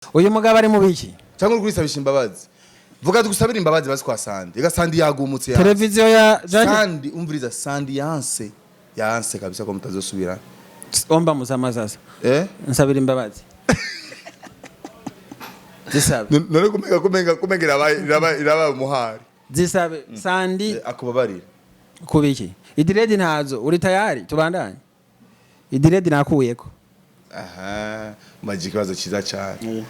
Uyu mugabo ari mu biki? Cyangwa uri kurisabisha imbabazi? Vuga tugusabira imbabazi basi kwa Sandi. Ega Sandi yagumutse, yanse. Televiziyo ya Jacques. Sandi, umviriza, Sandi yanse, yanse kabisa ko mutazosubira. Omba musamazaza. Eh. Nsabira imbabazi, zisabe. None kumenga iraba umuhari. Zisabe, Sandi. Eh, akubabarira. Kubiki? I dread ntazo. Uri tayari tubandanye? I dread nakuyeko. Aha, maji ikibazo cyiza cyane.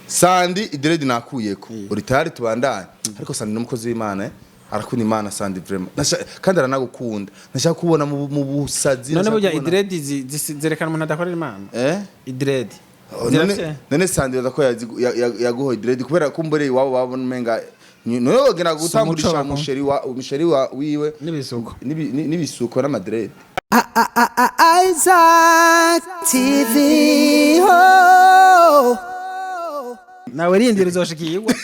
Sandi, i dread nakuyeko, uri tayari tubandanye? Ariko Sandi n'umukozi w'Imana, eh? Arakunda Imana Sandi vraiment. Kandi aranagukunda. Nashaka kubona mu busazi. None nashaka burya kubona- I dread zerekana umuntu adakorera Imana. Eh. I dread Oh, none Sandi baza ko yaguhoye dread kubera kumbure iwabo babona umenga none wogenda gutamburisha umuco. umusheri wa wiwe n'ibisuko. N'ibisuko n'ama dread. Isaac TV. Oh. Nawe rindira, uzoshikirwa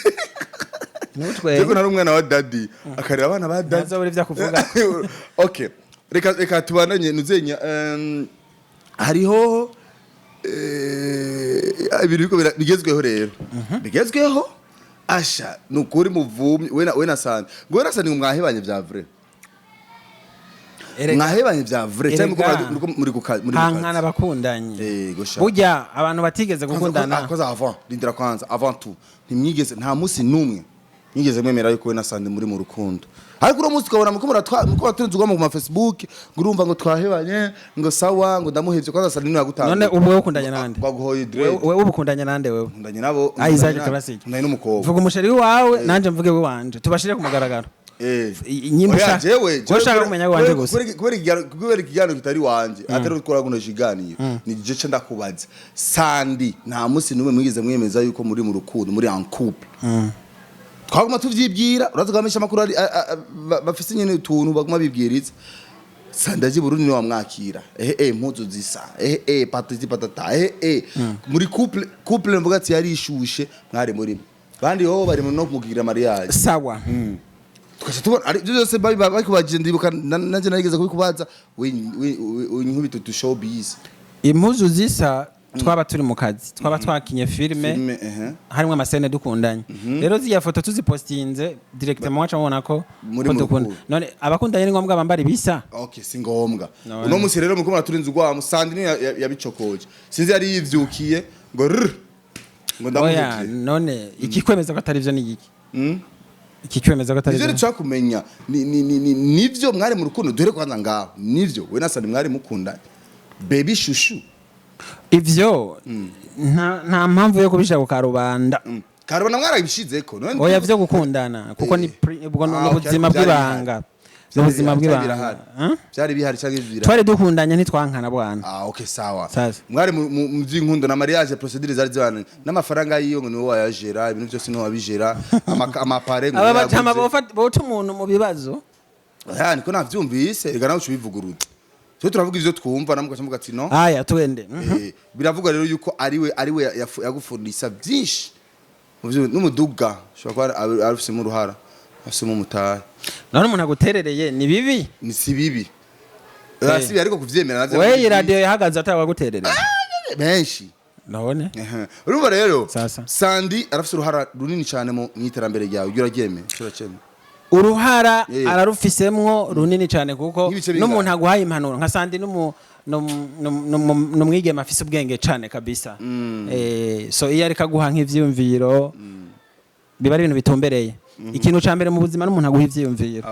nutwe. Ariko nari umwana wa daddy akarera abana ba daddy. Ntazobura ivyo akuvuga. Okay, reka tubandanye nuzenya. Hariho ibintu biriko bigezweho rero, bigezweho asha nukuri muvumye we na Sandi, ngo we na Sandi ngo mwahebanye vya vrai? Erega Mwahebanye vya vrai cyangwa Erega. muri ku kazi? Hankana abakundanye. Eh, gosha. Burya abantu batigeze gukundana. Kwanza avant, rindira, kwanza avant tout, ntimwigeze, nta munsi numwe mwigeze mwemera yuko we na Sandi muri mu rukundo. Ariko uno munsi tukabona muko muratunze mu ma Facebook, ngo urumva ngo twahebanye, ngo sawa, ngo ndamuhevye. Kwanza Sandi niwe yagutanze. None ubu wewe ukundanye nande? Baguhoye dread. Wewe ubu ukundanye nande wewe? Nkundanye nabo. Ah, Isaac Classic. Nkundanye n'umukobwa. Vuga umusheri wawe, nanje mvuge wanje, tubashire ku mugaragaro. Eh. Nyimba Oya, ushaka- jewe wowe ushaka kumenya wanje gusa. Kubera ikiganiro kitari wanje, atari ukora kuno kiganiro, ni je ce ndakubaza. Sandi, nta munsi numwe mwigeze mwemeza yuko muri mu rukundo, muri en couple. Twaguma tuvyibwira, uraza kwamisha amakuru ari bafise nyene utuntu baguma bibwiriza. Sandi aje i Burundi niwe wamwakira, impuzu zisa, patati patata, muri couple mvuga ati yarishushe, mwari muri bandi ho bari no mugira mariage. Sawa. Tukaca tubona ari ibyo byose bakubajije. Ndibuka nanje narigeze kubikubaza, we we nkubito tu showbiz. Impuzu zisa, twaba turi mu kazi, twaba twakinye filime. Filime, ehe. Harimo ama scènes dukundanye. Rero ziriya foto tuzipostinze directement, waca mubona ko Muri ko mu dukunda. rukundo. None abakundanye ni ngombwa bambara ibisa? Okay, si ngombwa. No, uno munsi rero muko muraturinze urwamo, Sandi niyo yabicokoje. Sinzi yari yivyukiye ngo rr ngo Oya. ndamuhevye. None ikikwemeza ko atari byo ni igiki? Ikikwemeza ko atari Ivyo byo? nshaka kumenya ni nivyo mwari mu rukundo? Duhere kwanza ngaho, nivyo we na Sandi mwari mukundanye, baby shushu? Ivyo nta mpamvu yo kubishira ku karubanda. Karubanda mwarabishizeko none? Oya, vyo gukundana kuko ni ubwo ni Ah, okay, ubuzima ariko byari bw'ibanga. bihari. Ni ubuzima Byari bw'ibanga. birahari. Huh? Byari bihari cyangwa birahari? Twari dukundanye, ntitwankana bwana. Ah, okay, sawa. Sasa. Mwari mu by'inkundo na mariage, procédure zari zibana n'amafaranga yiwe, ngo niwe wayajera, ibintu byose niwe wabijera, amapare ngo Aba niwe batama yaguze. bota umuntu mu bibazo. Oya, niko navyumvise. Reka nawe ucubivuguruza. Twe turavuga ivyo twumva, namwe mugaca muvuga ati no. Aya, twende. Eh, biravugwa rero yuko ariwe yagufundisa byinshi n'umuduga ushobora kuba arufisemo uruhara, afisemo umutahe. None umuntu aguterereye ni bibi? Ni si bibi. Si bibi, ariko kuvyemera navyo We ni iyi bibi. radiyo yahagaze atawaguterereye? Benshi. None Ehe. Urumva rero, Sasa. Sandi arafise uruhara runini cyane mu iterambere ryawe. Ujya uraryemeye? Uracyemeye? Uruhara Eh. ararufisemwo runini cyane, kuko Nk'ibice bingahe? n'umuntu aguhaye impanuro nka Sandi n'umwigeme afise ubwenge cyane kabisa. So iyo ariko aguha nk'ivyiyumviro, biba ari ibintu bitumbereye. Ikintu ca mbere mu buzima n'umuntu aguha ivyiyumviro.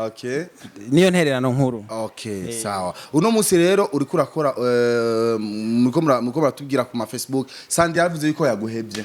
Niyo ntererano nkuru. Okay, sawa. Uno munsi rero uriko urakora, muriko muratubwira ku ma Facebook, Sandi yaravuze yuko yaguhevye.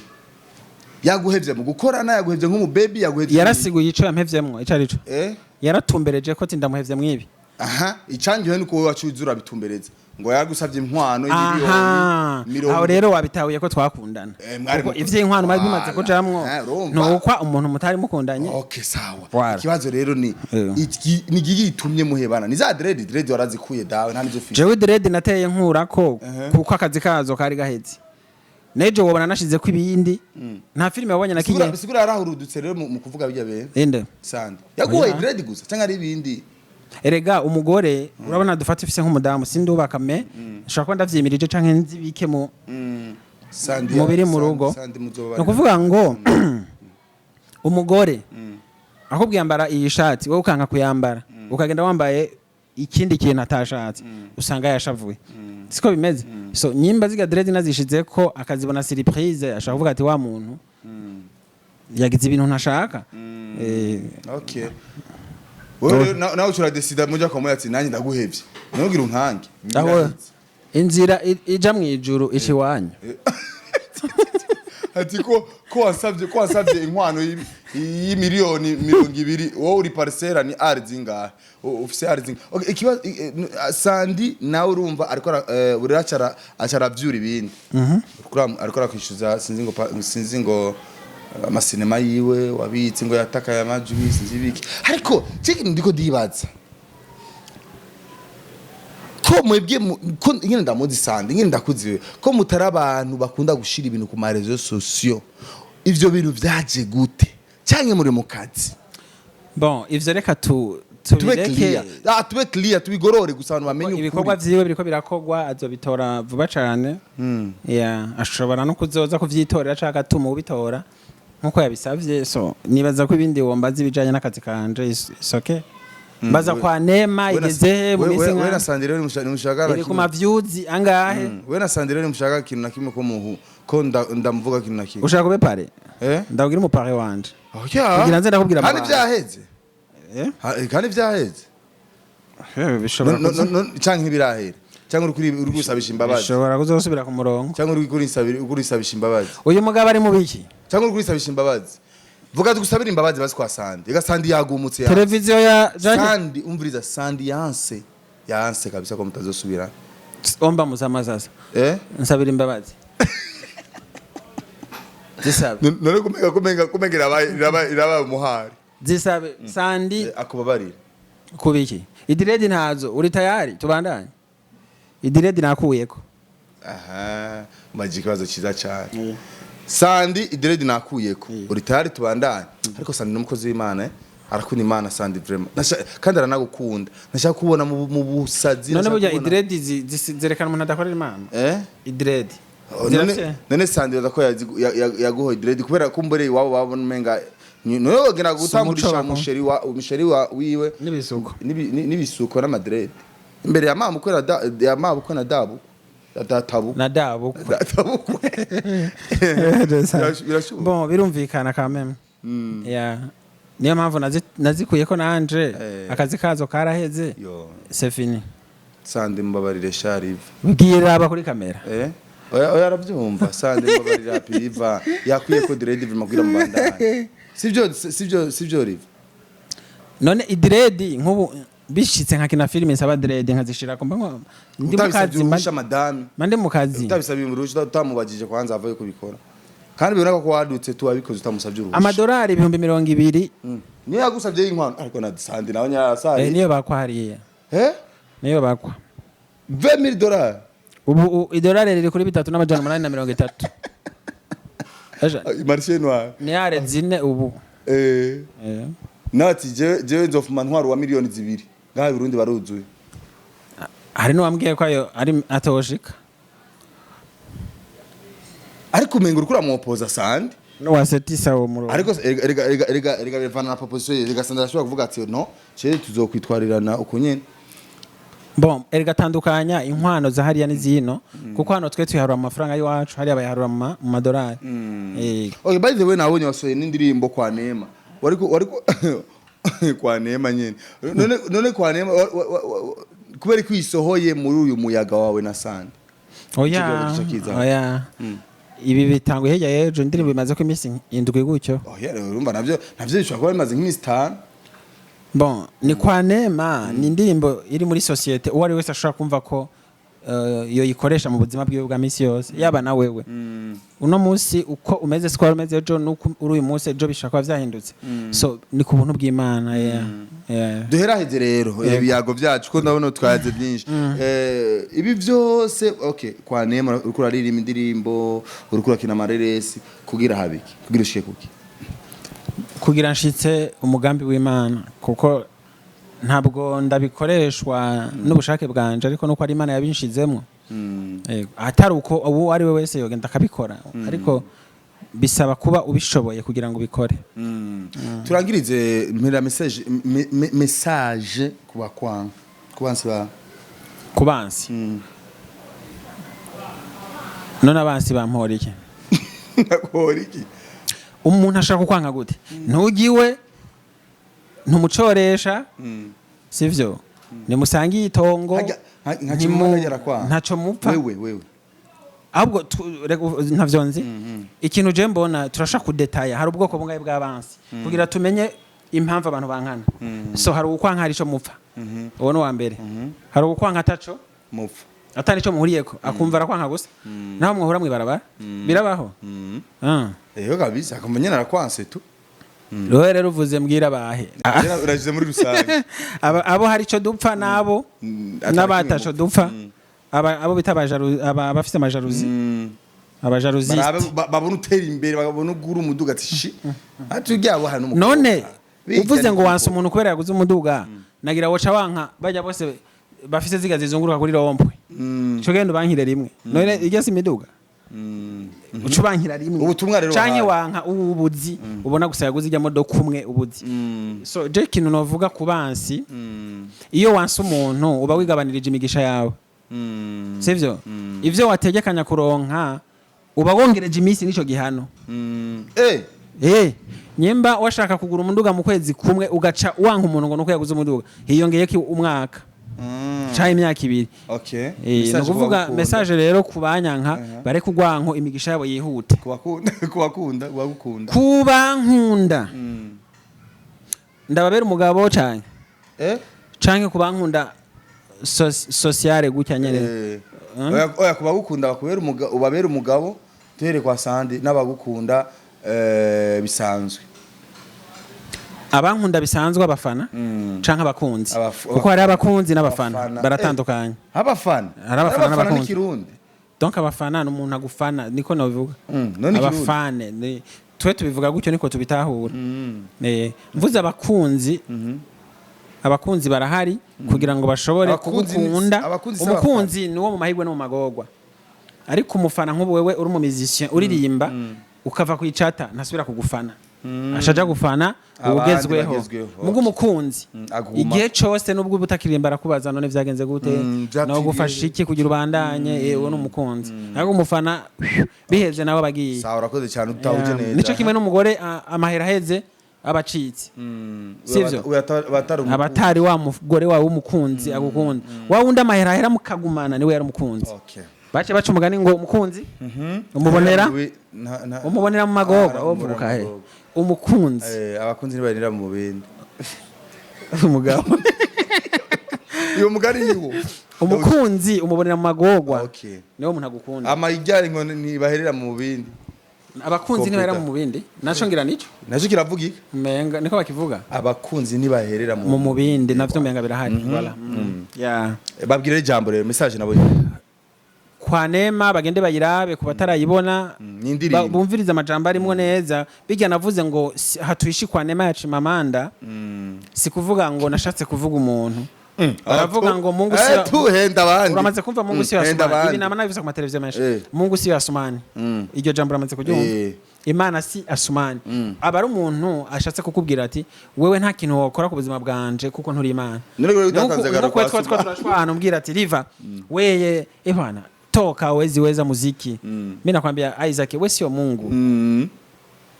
Yaguhevye mu gukorana, yaguhevye nk'umubebi, yaguhevye. Yarasiguye ico yampevvyemwo ico arico. Eh? Yaratumbereje ko ati ndamuhevye mwibi. Aha, icangiwe nuko wowe wacuze urabitumbereza. Ngo yaragusavye inkwano Aha. y'imiliyoni mirongo. Aho rero wabitahuye ko twakundana. Eh, mwari Kuko ivy'inkwano bari bimaze Wala. kujamwo. Eh, urumva. Nukwa umuntu mutari mukundanye. Okay, sawa. Voilà. Ikibazo rero ni Eh. iki: ni igiki gitumye muhebana? Ni za dread? Dread warazikuye dawe, nta nizo ufite. Jewe dread nateye nkurako kuko akazi kazo kari gaheze. Nejo wobona nashizeko ibindi. Nta filime wabonye na kinye. Bisigura yarahurudutse rero mu kuvuga bijya bene. Inde? Sandi. Yaguhaye Oya. dread gusa cyangwa ari ibindi? Erega umugore, urabona dufata ifise nk'umudamu, sindubaka, me nshobora kuba ndavyimirije canke nzibike mu Sandi mu biri mu rugo. Sandi muzoba. Ni ukuvuga ngo umugore akubwiye ambara iyi shati, wowe ukanka kuyambara, ukagenda wambaye ikindi kintu atashatse, usanga yashavuye. Siko bimeze? So nyimba ziga dread nazishize ko akazibona surprise, ashaka kuvuga ati: "Wa muntu yagize ibintu ntashaka." Okay, wewe rero nawe ushobora decida mujya kwa ati: "Nanjye ndaguhevye, ntugire unkange." Aho inzira ija mu ijuru ica iwanyu. Ati ko wasabye inkwano y'imiliyoni 20, wowe uri parcelle ni ari zingahe? Ufise ari zingahe? Okay, ikibazo Sandi nawe urumva ariko urira acara avyura ibindi. Ariko arakwishyuza, sinzi ngo sinzi ngo amasinema yiwe wabitse, ngo yatakaye amajwi, sinzi ibiki. Ariko cyo ndiko ndibaza ko mwebwe ko nyine ndamuzi Sandi, nyine ndakuziwe ko mutari abantu bakunda gushira ibintu ku ma réseaux sociaux. Ivyo bintu vyaje gute? Canke muri mu kazi? Bon, ivyo reka tu Tube tubireke. clear, tube clear, tubigorore gusa abantu bamenye Ibikorwa ukuri. vyiwe biriko birakorwa, azobitora vuba cane. Yeah, ashobora no kuzoza kuvyitorera canke atuma ubitora nkuko yabisavye. So nibaza ko ibindi wombaza ibijanye n'akazi kanje is okay. Mbaza kwa Nema igeze he mu minsi We na nka Sandi rero nimushaka na iri ku kimwe. ma views angahe? We na Sandi rero nimushaka ikintu na kimwe ko muhu ko ndamuvuga ikintu na kimwe. Ushaka kube parrain? Eh. Ndabwira umu parrain wanje Oya. kugira nze ndakubwira Kandi amabanga. vyaheze. Eh? Kandi vyaheze. Bishobora Canke ntibirahera, canke uri gusabisha imbabazi? Bishobora kuzosubira ku murongo. Cyangwa uri kurisabisha imbabazi? Uyu mugabo ari mu biki? Cyangwa uri kurisabisha imbabazi? Vuga tugusabira imbabazi basi kwa Sandi. Ega Sandi yagumutse, yanse. Televiziyo ya Jacques. Sandi, umviriza, Sandi yanse, yanse kabisa ko mutazosubira. Omba muzama sasa. Eh. Nsabira imbabazi, zisabe. None kumenga iraba umuhari. Zisabe, Sandi. Akubabarira. Kubiki? I dread ntazo, uri tayari tubandanye? I dread nakuyeko. Aha, maji ikibazo cyiza cyane. Sandi, i dread nakuyeko, uri tayari tubandanye? Ariko Sandi n'umukozi w'Imana, eh? Arakunda Imana Sandi vraiment. Kandi aranagukunda. Nashaka kubona mu busazi. None Nashaka burya kubona- i dread zerekana umuntu adakorera Imana? Eh. I dread Oh, none Sandi baza ko yaguhoye dread kubera ko mbere iwabo babona umenga none wogenda gutamburisha Umuco. umusheri wa wiwe N'ibisuko. N'ibisuko n'ama dread imbere ya mama ukwe ya mama ukwe na dabu databu. Na dabukwe. Databukwe. Birashoboka. Bon, birumvikana quand même. Yeah, niyo mpamvu nazikuyeko nanje. Akazi kazo karaheze. Yo. C'est fini. Sandi, mbabarire sharive. Bwira aba kuri kamera. Eh, oya oya, arabyumva. Sandi, mbabarira piva yakwiye ko dread vraiment kugira mubandanye. Sibyo, sibyo, sibyo, Riva? None i dread nk'ubu bishitse nkakina filime nsaba dread nkazishirako, mba ndi mu Utabisabye kazi uruhusha madame. Mba ndi mu kazi. Utabisabye uruhusha, utamubajije kwanza avayo kubikora, kandi biboneka ko wadutse tu wabikoze utamusabye uruhusha. Amadolari 20,000. Niyo yagusabye y'inkwano, ariko na Sandi nawe nyarasari. Niyo bakwa hariya. Eh. Niyo bakwa. $20,000. Ubu idolari riri kuri 3830. Eja, Marché noir. Ni are zine ubu. Eh. Eh. Nati jewe nzofuma ntwaro wa miliyoni 2 ngaha i Burundi baruzuye. Hari n'uwambwiye ko ayo ari atoshika. Ariko umenga uriko uramwopoza Sandi. N'uwasetisa uwo murongo. Ariko erega bivana na proposition ye. Erega Sandi arashobora kuvuga ati: "No, chere tuzokwitwarirana uko nyene." Bon, erega tandukanya inkwano za hariya n'izino, kuko hano twe tuyiharura mu mafaranga y'iwacu, hariya bayiharura mu madolari. Okay, by the way, nabonye wasohoye n'indirimbo kwa Neema. Wariko kwa Neema nyene. None kwa Neema kubera ko isohoye muri uyu muyaga wawe na Sandi? Oya. Ikigo gica kiza. Oya, ibi bitangwa hirya y'ejo, indirimbo imaze ko iminsi 7 gutyo. Oh yeah, urumva navyo bishobora kuba bimaze nk'iminsi 5. Bon, ni kwa Neema, ni indirimbo iri muri société, uwo ari wese ashobora kumva ko iyo yikoresha mu buzima bwiwe bwa misi yose, yaba na wewe uno munsi uko umeze siko wari umeze ejo, nuko uri uyu munsi ejo bishobora kuba vyahindutse. So ni ku buntu bw'Imana, yeah. Duheraheze rero ibiyago byacu ko ndabona twayaze byinshi. Ibi byose, okay, kwa Neema uriko uraririmba indirimbo, uriko urakina amareresi, kugira habiki, kugira ushike kuki? Kugira nshitse umugambi w'Imana, kuko ntabwo ndabikoreshwa n'ubushake bwanje, ariko nuko ari Imana yabinshizemwo. Yego, atari uko uwo ari we wese yogenda akabikora, ariko bisaba kuba ubishoboye kugira ngo ubikore. Turangirize, mpera message ku bakwanga, ku bansi ba Ku bansi? None abansi bampora iki? Nakora iki? Umuntu ashaka kukwanga gute? Ntugiwe, ntumucoresha, sivyo? Nimusangiye itongo. Nka Chimamanda yarakwanga. Ntaco mupfa. Wewe. Ahubwo ntavyo nzi. Ikintu je mbona turashaka kudetaya, hari ubwoko bungahe bw'abansi kugira tumenye impamvu abantu bankana. So hari ukwanka hari ico mupfa, uwo ni uwa mbere. Hari ukwanka ataco mupfa. Atari ico muhuriyeko, akumva arakwanka gusa, naho mwahura mw'ibarabara. Birabaho. Ah. Eyo kabisa, akumva nyene arakwanse tu. Rowe rero uvuze mbwira abahe? Urajize muri rusange. Abo hari ico dupfa nabo Atari n'abataco kimwe. dupfa. Abo bita abafise amajalousie, abajarouziste. Barabe babona utera imbere, babona ugura umuduga, ati shi ati ujya hano n'umukobwa. None Bijya uvuze ngo ni wansa umuntu kubera yaguze umuduga, nagira woca wanka bajya bose bafise ziga zizunguruka kuri rond-point. Ico genda ubankire rimwe. None iryo si imiduga? Uca ubankira rimwe. Ubutumwa rero canke wahaye. wanka ubuzi ubona gusa yaguze ijya modoka umwe ubuzi. So je ikintu novuga ku bansi, iyo wanse umuntu uba wigabanirije imigisha yawe, sivyo? Ivyo wategekanya kuronka uba wongereje iminsi n'ico gihano. Nyemba washaka kugura umuduga mu kwezi kumwe, ugaca wanka umuntu ngo nuko yaguze umuduga, hiyongeyeko umwaka canke imyaka 2. Okay. Ni Message ukuvuga kubagukunda. message rero ku banyanka, bare kugwanko imigisha yabo yihute. Kubakunda, kubakunda, kubagukunda. Kuba nkunda, ndababera umugabo canke canke kubankunda sociale gutya nyene? Oya, kubagukunda bakubera umugabo, ubabera umugabo. Tuhere kwa Sandi n'abagukunda bisanzwe. Abankunda bisanzwe, abafana canke abakunzi? Kuko hari abakunzi n'abafana. Abafana. Baratandukanye. Abafana. Hari abafana n'abakunzi. N'ikirundi. Donc abafana ni umuntu agufana, niko nabivuga. None ikirundi. Abafane twe tubivuga gutyo, niko tubitahura. Mvuze abakunzi, abakunzi barahari kugira ngo bashobore Abakunzi kugukunda. Abakunzi si Umukunzi ni uwo mu mahirwe no mu magorwa, ariko umufana, nk'ubu wewe uri umu musicien uririmba, ukava ku icata, ntasubira kugufana, ashaja gufana abandi ubugezweho. Bagezweho, Mugo umukunzi aguma. igihe cose nubwo uba utakiririmba arakubaza: "None vyagenze gute?" Vyapfiriye. "No gufasha iki kugira ubandanye?" Uwo ni umukunzi, ariko umufana biheze nawe abagiye. Sawa, urakoze cyane, utahuje neza. Nico kimwe n'umugore, amahera aheze abacitse, sivyo? Batari umukunzi. Abatari wa mugore wawe w'umukunzi agukunda, wa wundi amahera ahera mukagumana, niwe yari umukunzi. Bace baca umugani ngo umukunzi umubonera umubonera mu magorwa. Ah, wovuka he? mu magorwa. Umukunzi. Abakunzi ntibarinira mu bindi. Umugabo. Uyo mugari niwo. Umukunzi umubonera mu magorwa. Niwo muntu agukunda. Amajyari ngo ntibaherera mu bindi. Abakunzi ntibahera mu bindi, naco ngira nico. Nacyo kiravuga iki? Umenga niko bakivuga. Abakunzi ntibaherera mu mu mubindi navyo umenga birahari. Voilà. Yeah. Babwire ijambo rero, message nabo nyene. Kwa Neema bagende bayirabe ku batarayibona. Ni indirimbo. Bumvirize amajambo arimwo neza. Bijya navuze ngo hatuishi kwa Neema ya Chimamanda, si kuvuga ngo nashatse kuvuga umuntu. Baravuga ngo Mungu si Tuhenda abandi. Uramaze kumva Mungu si Henda Asumani? abandi. Ibi nama nabivuze ku mateleviziyo menshi. Mungu si Asumani, iryo jambo uramaze kuryumva? Eh. Imana si Asumani. Aba ari umuntu ashatse kukubwira ati: "Wewe nta kintu wokora ku buzima bwanje kuko nturi Imana." None wewe utatanze Nuko agaro kwa twa Asumani. turashwana, umbwira ati: "Riva weye ebana toka wezi weza muziki." Mimi nakwambia: "Isaac, we sio Mungu."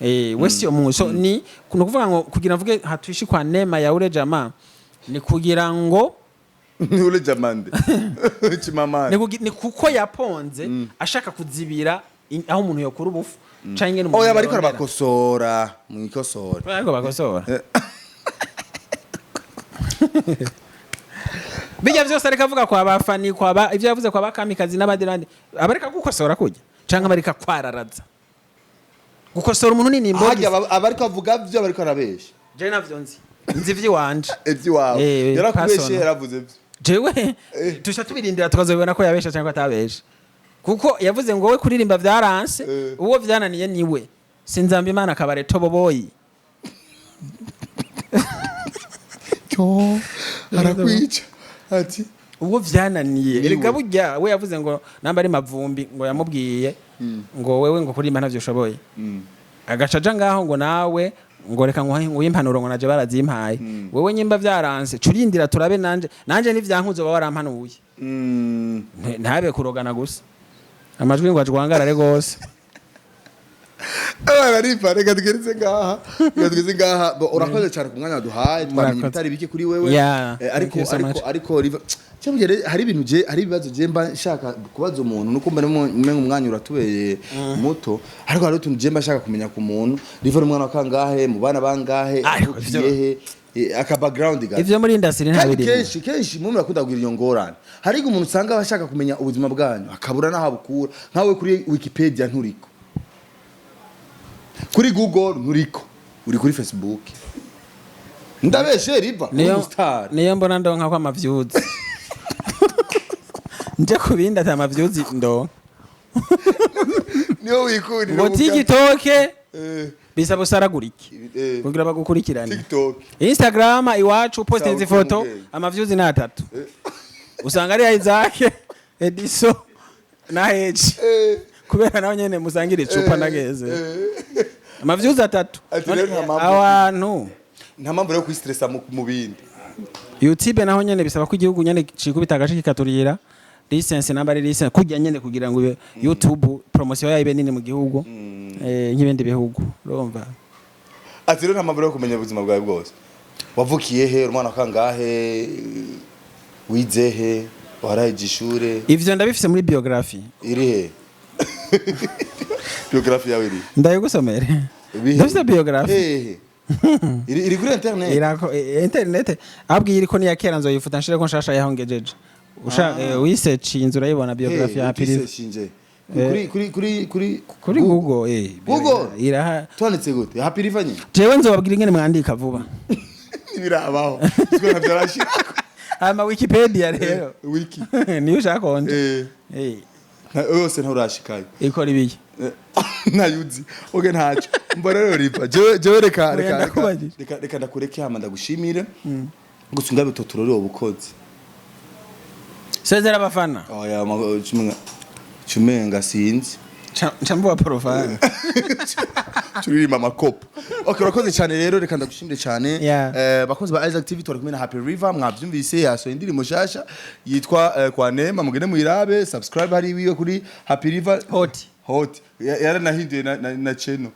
We sio Mungu. So ni kuvuga ngo kugira mvuge hatuishi kwa neema ya ule jamaa ni kugira ngo Ni ule jamande. Chimamanda. Ni kuko yaponze ashaka kuzibira aho umuntu yokura ubufu canke ingene umuntu Oya, bariko yorondera. arabakosora, mwikosora. Bariko bakosora bijya vyose ariko avuga kwa bafani, kwa ba ivyo yavuze kwa bakamikazi n'abandi n'abandi, abareka gukosora kujya canke abareka kwararaza. Gukosora umuntu ni Hajya nimbogi. Abariko avuga vyo bariko arabesha. Je navyo nzi ivy'iwanje. Ivy'iwawe. Yarakubeshe. Personal. Yaravuze vyo. Jewe tuca tubirindira tukazobibona ko yabesha cyangwa atabesha, kuko yavuze ngo we kuririmba vyaranse. Uwo vyananiye niwe sinzamba Imana kabare toboboyi. Cyo arakwica ati Ubwo vyananiye. Niwe. Erega burya we yavuze ngo namba ari Mavumbi, ngo yamubwiye ngo wewe ngo kuririmba ntavyo ushoboye, agaca aja ngaho ngo nawe ngo reka nguhe impanuro, ngo naje barazimpaye. Wewe nyimba vyaranse, curindira turabe, nanje nivyankuzo uba warampanuye. Ntabe kurogana gusa, amajwi ngo ajwangarare gose. Abana ripa, reka tugeze ngaha, reka tugeze ngaha. Bo, urakoze cyane ku mwanya waduhaye, twamenye Murakoze. ibitari bike kuri wewe. Yeah, Ariko thank you so ariko much. ariko cyangwa hari ibintu je, hari ibibazo je mba nshaka kubaza umuntu, nuko mba umenga umwanya uratubereye muto, ariko hari utuntu je mba nshaka kumenya ku muntu. Riva ni umwana wa kangahe mu bana bangahe? Ariko Avukiye he? Aka background gato. Ivyo muri industry nta Kandi birimo. kenshi kenshi mwe murakunda kugira iyo ngorane. Hari igihe umuntu usanga aba ashaka kumenya ubuzima bwanyu, akabura n'aho abukura. Nkawe kuri Wikipedia nturiko, kuri Google nturiko, uri kuri Facebook. Ndabeshe, Riva? Uri Niyo umustar. Niyo mbona ndonka ko amavyuzi nje ku bindi, ata amavyuzi ndonka. Niyo wikundira. Ngo TikTok bisaba usaragurike kugira bagukurikirane. TikTok. Instagram iwacu postinze Sawa, ifoto, ubwenge. amavyuzi ni atatu, usanga ari Isaac Ediso na Heji, kubera nawe nyene musangira icupa nageze amavyuzi atatu. Ati rero nta mpamvu- Abantu Nta mpamvu rero kwistressa mu bindi. YouTube naho nyene bisaba ko igihugu nyene cikubita agace kikaturira licence, namba ari licence kujya nyene, kugira ngo YouTube promotion yayo ibe nini mu gihugu, nk'ibindi bihugu, urumva. Ati rero nta mpamvu rero kumenya ubuzima bwawe bwose. Wavukiye he? Umwana wa kangahe? Wize he? Warahije ishure? Ivyo ndabifise muri biographie. Iri he biographie yawe? Iri Ndayigusomere. Ibihe? Ndafise biographie. Hehe? Iri kuri internet? Irako internet abwiye iriko niya kera, nzoyifuta nshireko nshasha yaho ngejeje. Usha wisearch inzu urayibona biographie ya Happy River. Shinje kuri Kuri Google, Google? Iraha. Twanditse gute? Happy River nyine? Jewe nzobabwira ingene mwandika vuba. Ibirabaho siko ntabyarashirako. Ama Wikipedia rero. Wiki. Niyo ushaka konje. Yose nturashikayo. Ikora ibiki? Ntayuzi. Okay, ntacyo mba rero. Ripa, jewe reka Oya, reka reka ndakubajije. Reka ndakureke, hama ndagushimire gusa ungabe utoturore ubukozi. Sezera abafana. Oya, cumenga sinzi. Nca mvuga profile. Turirimba amakopo. Okay, urakoze cyane rero, reka ndagushimire cyane. Bakozi ba Isaac TV, twari kumwe na Happy River. Mwabyumvise, yasohoye indirimbo nshasha yitwa Kwa Neema. Mugende muyirabe, subscribe hari wiwe kuri Happy River. Hot. Hot. Yaranahinduye na channel.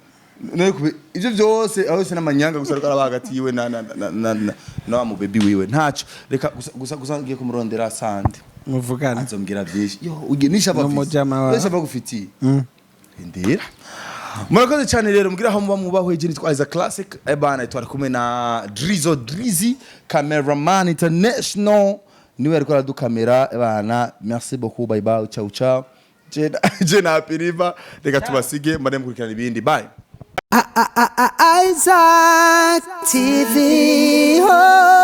None ivyo byose aho yose n'amanyanga gusa, ariko araba hagati yiwe na wa mu baby wiwe. Ntaco, reka gusa ngiye kumurondera Sande. Muvugana. Azombwira byinshi. Yo, ugiye nishava. N'umujama wawe. Nishava gufitiye. Ndira. Murakoze cyane rero, mugira aho muba mwubahwe. Je nitwa Isaac Classic. Ebana, twari kumwe na Drizo Drizzy, cameraman international, niwe ariko aradukamera. Ebana, merci beaucoup, bye bye, ciao ciao. Je na Happy River, reka tubasige mbane mukurikirana ibindi. Bye. Isaac TV. Oh.